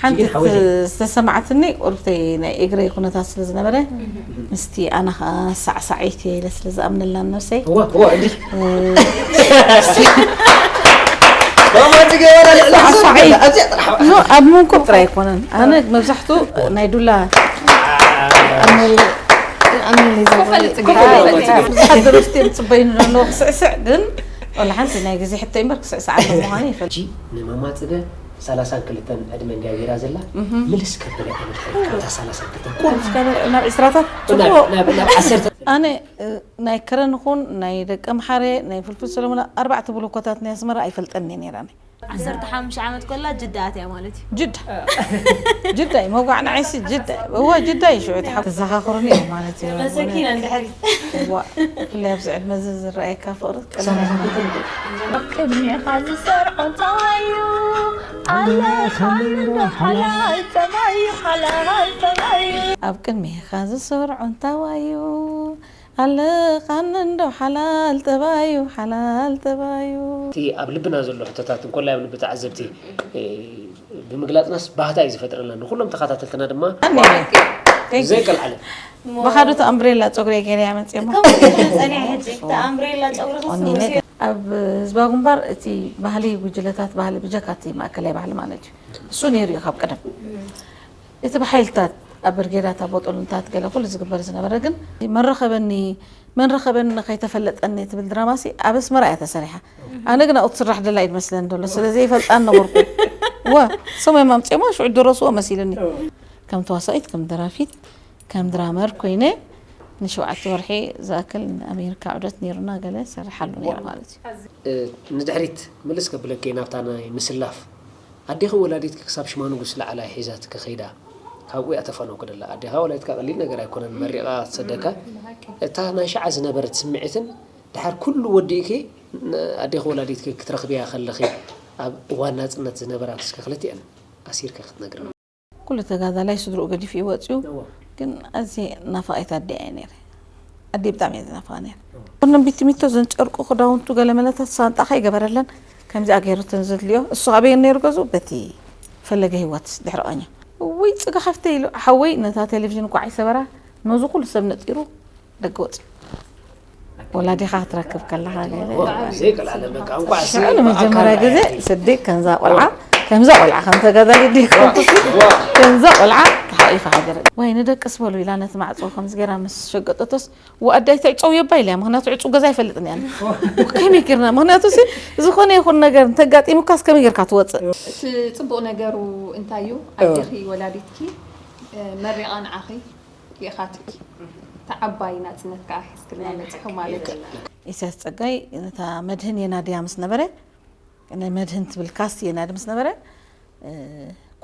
ሓንቲ ዝተሰማዓትኒ ቁርብተይ ናይ እግረይ ኩነታት ስለ ዝነበረ ምስቲ ኣነ ኸዓ ሳዕሳዒት እየ ኢለ ስለ ዝኣምነላ ነብሰይ እዋ እዋ እንዲህ ሳዕሳዒት ኣብ ምንኩብ ጥራይ ኣይኮነን። ኣነ መብዛሕትኡ ናይ ዱላ ብዙሓት ደረፍቲ እዮም ፅበይኒ ኣለዎ ክስዕስዕ ግን ወላ ሓንቲ ናይ ግዜ ሕቶ እምበር ክስዕስዕ ኣሎ ምዃኑ ይፈልጥ። ንመማፅገ ሰላሳን ክልተን ዕድመ እንድያ ገይራ ዘላ ምልስ ከብለ እየ ንድሕሪት ካብታ ሰላሳን ክልተን ቁሩብ ናብ ዕስራታት ናብ ናብ ዓሰርተ ኣነ ናይ ከረን ኹን ናይ ደቀ ምሓረ ናይ ፍልፍል ሰለሙን ኣርባዕተ ብሎኮታት ናይ ኣስመራ ኣይፈልጠን እየ ነይራኒ ዓሰርተ ሓሙሽተ ዓመት ኮላ ጅዳ ኣትያ ማለት እዩ ጅዳ ጅዳ እዩ መጓዕ ንዓይሲ ጅዳ እዩ እዋ ጅዳ እዩ ሽዑ ተሓ ተዘኻኽሩኒ እዩ ማለት እዩ መሰኪና እንድሕሪት እዋ ኩሉ ኣብዚ ዕድመ እዚ ዝረኣየካ ፍቕሪ ቅድሜኻ ዝሰርዖ እንታይ እዩ ኣለኻኒ ዶ ሓላል ጠባዩ ሓላል ጠባዩ ኣብ ቅድሜኻ ዝሰርዖ እንታይ እዩ ኣለኻኒ እንዶ ሓላል ጠባዩ ሓላል ጠባዩ እቲ ኣብ ልብና ዘሎ ሕቶታት እንኮላይ ኣብ ልቢ ተዓዘብቲ ብምግላፅናስ ባህታ እዩ ዝፈጥረልና ንኩሎም ተኸታተልትና ድማ ዘይቀልዓለ ብኻዶት ኣምብሬላ ፀጉሪ ገይረ ያመፅሞ ጸኒሐ ሕጂ ተኣምብሬላ ጸጉሪ ኣብ ህዝባዊ ግንባር እቲ ባህሊ ጉጅለታት ባህሊ ብጀካ እቲ ማእከላይ ባህሊ ማለት እዩ እሱ ነይሩ እዩ ካብ ቀደም እቲ ብሓይልታት ኣብ ብርጌዳት ኣብ ቦጦሎንታት ገለ ኩሉ ዝግበር ዝነበረ ግን መረኸበኒ መን ረኸበኒ ከይተፈለጠኒ ትብል ድራማ ሲ ኣብ ኣስመራ እያ ተሰሪሓ ኣነ ግን ኣብኡ ትስራሕ ደላ እዩ ዝመስለኒ ዘሎ ስለ ዘይፈልጣን ነበርኩ ወ ሰሞም ኣምፅኦማ ሽዑ ደረስዎ መሲሉኒ ከም ተዋሳኢት ከም ደራፊት ከም ድራመር ኮይነ ንሸውዓተ ወርሒ ዝኣክል ንኣሜሪካ ዑደት ነይሩና ገለ ሰርሓሉ ነይሩ ማለት እዩ ንድሕሪት ምልስ ከብለኪ ናብታ ናይ ምስላፍ ኣዴኺ ወላዲትኪ ክሳብ ሽማንጉስ ላዕላይ ሒዛትኪ ከይዳ ካብኡ እያ ተፋነውኪ ደላ ኣዴኻ ወላዲትካ ቀሊል ነገር ኣይኮነን መሪቓ ትሰደካ እታ ናይ ሸዓ ዝነበረት ስምዒትን ድሓር ኩሉ ወዲእኪ ኣዴኺ ወላዲትኪ ክትረኽብያ ከለኺ ኣብ እዋን ናፅነት ዝነበራ እስከ ክልቲአን ኣሲርኪ ክትነግርና ኩሉ ተጋዳላይ ስድርኡ ገዲፉ እዩ ወፂኡ ግን ኣዝየ ናፋቒት ኣደ እየ ነይረ ኣደ ብጣዕሚ እየ ዝናፍቓ ነይረ ኩለን ቢትሚቶ ዘን ጨርቁ ክዳውንቱ ገለመለታት ሳንጣ ከይገበረለን ከምዚኣ ገይሩተን ዘድልዮ እሱ ኣበየን ነይሩ ገዝኡ በቲ ፈለገ ህይወት ድሕሪ ቐኛ እውይ ፅጋ ሓፍተይ ኢሉ ሓወይ ነታ ቴሌቪዥን እኳ ዓይሰበራ ነዚ ኩሉ ሰብ ነጢሩ ደገ ወፂኡ ወላዲኻ ክትረክብ ከለኻ ገለ ዘይቀልዓለ በቃ እንኳዕ ሽዑ ንመጀመርያ ግዜ ስዲ ከምዛ ቆልዓ ከምዛ ቆልዓ ከም ተጋዳሊ ዲኮ ከምዛ ቆልዓ ተሓቂፋ ሃገር ወይ ንደቅስ በሉ ኢላ ነቲ ማዕፆ ከምዚ ገይራ ምስ ሸገጠቶስ ወኣዳይ ተዕፀው የባ ኢልያ ምክንያቱ ዕፁ ገዛ ኣይፈልጥን እያ ከመይ ጌርና ምክንያቱ ሲ ዝኾነ ይኹን ነገር እንተጋጢሙካስ ከመይ ጌርካ ትወፅእ እቲ ፅቡቕ ነገሩ እንታይ እዩ ኣዴኺ ወላዲትኪ መሪቓ ንዓኺ ይእኻትኪ እታ ዓባይ ናፅነት ከዓ ሒዝክልና መፂኹ ማለት እዩ። ኢሳያስ ፀጋይ ነታ መድህን የናድያ ምስ ነበረ ናይ መድህን ትብል ካስት የናዲ ምስ ነበረ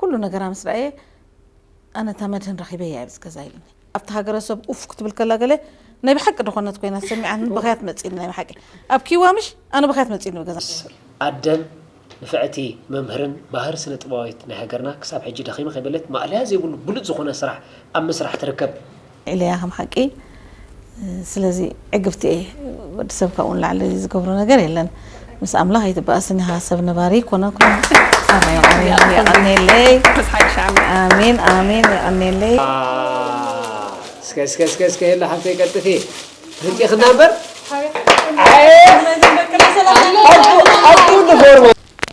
ኩሉ ነገራ ምስ ረኣየ ኣነ እታ መድህን ረኺበያ ኣብዚ ገዛ ኢሉኒ ኣብቲ ሃገረሰብ ኡፍ ክትብል ከላ ገለ ናይ ብሓቂ ድኾነት ኮይና ሰሚዓን በኽያት መፂኒ ናይ ብሓቂ ኣብ ኪዋ ምሽ ኣነ በኽያት መፂኒ ገዛ ኣደን ንፍዕቲ መምህርን ባህር ስነ ጥበባዊት ናይ ሃገርና ክሳብ ሕጂ ደኺመ ከይበለት ማእለያ ዘይብሉ ብሉፅ ዝኾነ ስራሕ ኣብ ምስራሕ ትርከብ። ኢለያ ከም ሓቂ ስለዚ ዕግብቲ እየ ወዲ ሰብ ካብኡ ንላዕሊ ዝገብሮ ነገር የለን ምስ ኣምላኽ ኣይትበኣስን ኢኻ ሰብ ነባሪ ኮነ ኣሜን ኣሜን የቐንየለይ ኣሜን ኣሜን የቐንየለይ እስከ እስከ እስከ እስከ የለ ሓፍተይ ቀልጥፊ ርቂኽና እምበር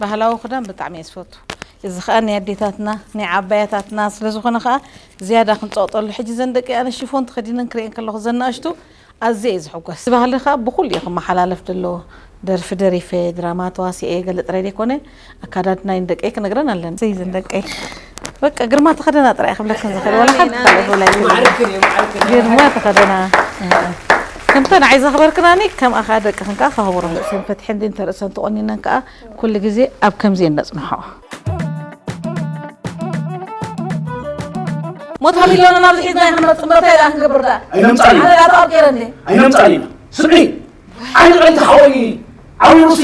ባህላዊ ክዳን ብጣዕሚ እየ ዝፈቱ እዚ ከዓ ናይ ኣዴታትና ናይ ዓባያታትና ስለ ዝኾነ ከዓ ዝያዳ ክንፀቕጠሉ ሕጂ ዘን ደቂ ኣነ ሽፎን ተኸዲነን ክርእየን ከለኹ ዘናእሽቱ ኣዝየ እየ ዝሕጎስ እዚ ባህሊ ከዓ ብኩሉ እዩ ክመሓላለፍ ዘለዎ ደርፊ ደሪፈ ድራማ ተዋሲኤ ገለ ጥራይ ዘይኮነ ኣካዳድናይ ንደቀይ ክነግረን ኣለኒ ዘይ ዘን ደቀይ በቃ ግርማ ተኸደና ጥራይ ክብለክን ዝኽእል ወላ ሓንቲ ካልእ ክብላ ግርማ ተኸደና ከምተን ዓይዘኽበርክናኒ ከምኣ ከዓ ደቅኽን ከዓ ከኽብሩ ርእሰን ፈትሐን ድን ተርእሰን ተቖኒነን ከዓ ኩሉ ግዜ ኣብ ከምዚ እየን ነፅንሖ ሞት ሃሊሎና ናብ ዝሒዝና ይኽንመፅእ መርታይ ደኣ ክንገብር ደኣ ኣይነምፃል ኣነ ደኣ ተቐርቂረ እንዴ ኣይነምፃል ኢና ስምዒ ዓይኒ ጥዕንቲ ሓወይ ዓዊሩሲ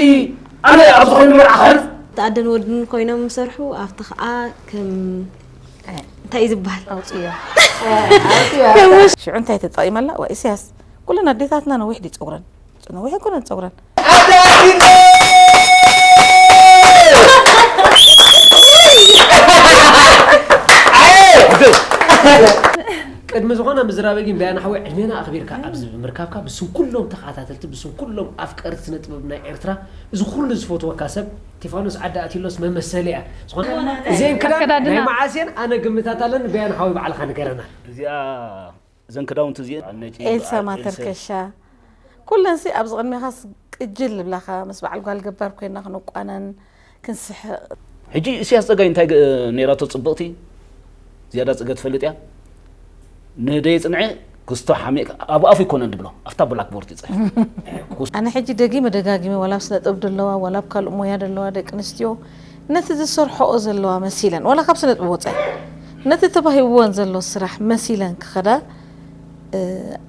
ኣነ ኣብ ዝኾነ መርዓ ክሕልፍ ተኣደን ወድን ኮይኖም ምሰርሑ ኣብቲ ከዓ ከም እንታይ እዩ ዝበሃል ኣውፅዮ ሽዑ እንታይ ተጠቂመላ ዋ ኢሳያስ ኩለን ኣዴታትና ነዊሕ ድዩ ፀጉረን ነዊሕ ኣይኮነን ፀጉረን ኣዳጊነ ዝኾነ ምዝራበይ ግን፣ ቢያን ሓወይ፣ ዕድሜና ኣኽቢርካ ኣብዚ ብምርካብካ፣ ብስም ኩሎም ተኸታተልቲ፣ ብስም ኩሎም ኣፍቀርቲ ስነ ጥበብ ናይ ኤርትራ፣ እዚ ኩሉ ዝፈትወካ ሰብ፣ ቴፋኖስ ዓዲ ኣቲሎስ መመሰሊ እያ። ዝኾነ እዚአን ክዳን ኣከዳድና። ናይ መዓስየን ኣነ ግምታት ኣለኒ፣ ቢያን ሓወይ ባዕልኻ ንገረና። እዚኣ፣ እዘን ክዳውንቲ እዚአን ነጭ ኤልሳ በዓል ኤልሳ። ማተርከሻ ኩለንሲ ኣብዚ ቅድሜኻስ ቅጅል ልብላኻ፣ ምስ በዓል ጓል ገባር ኮይና ክንቋነን ክንስሕቕ። ሕጂ እስያስ ጸጋይ እንታይ ገ- ነይራቶ ጽብቕቲ? ዝያዳ ጽገ ትፈልጥ እያ? ንደይ ጽንዐ ክስቶ ሓሚእ ኣብ ኣፉ ይኮነን ድብሎ ኣብታ ብላክ ቦርድ ይጽሕፍ። ኣነ ሕጂ ደጊመ ደጋጊመ ዋላ ኣብ ስነ ጥበብ ደለዋ ዋላ ኣብ ካልእ ሞያ ደለዋ ደቂ ኣንስትዮ ነቲ ዝሰርሕኦ ዘለዋ መሲለን ዋላ ካብ ስነ ጥበብ ወፃኢ ነቲ ተባሂብወን ዘሎ ስራሕ መሲለን ክኸዳ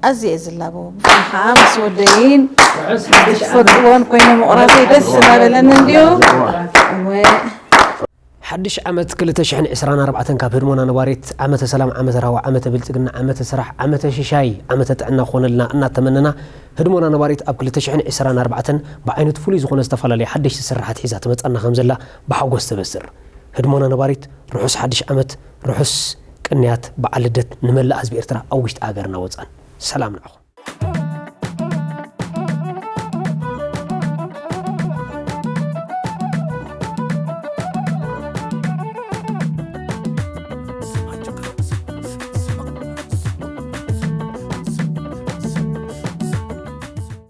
ኣዝየ እየ ዝላበዎ። ብፍላይ ከዓ ምስ ወደይን ዝፈትዎን ኮይነ ምቑራተይ ደስ እናበለኒ እንድዩ። እወ። ሓድሽ ዓመት ክልተ ሽሕን ዕስራን ኣርባዕተን ካብ ህድሞና ነባሪት ዓመተ ሰላም ዓመተ ራህዋ ዓመተ ብልጽግና ዓመተ ስራሕ ዓመተ ሽሻይ ዓመተ ጥዕና ክኾነልና እናተመነና ህድሞና ነባሪት ኣብ ክልተ ሽሕን ዕስራን ኣርባዕተን ብዓይነቱ ፍሉይ ዝኾነ ዝተፈላለየ ሓደሽቲ ስርሓት ሒዛ ትመጸና ከም ዘላ ብሓጎስ ተበስር። ህድሞና ነባሪት ርሑስ ሓድሽ ዓመት ርሑስ ቅንያት በዓል ልደት ንመላእ ህዝቢ ኤርትራ ኣብ ውሽጢ ሃገርና ወጻን ሰላም ንዓኹም።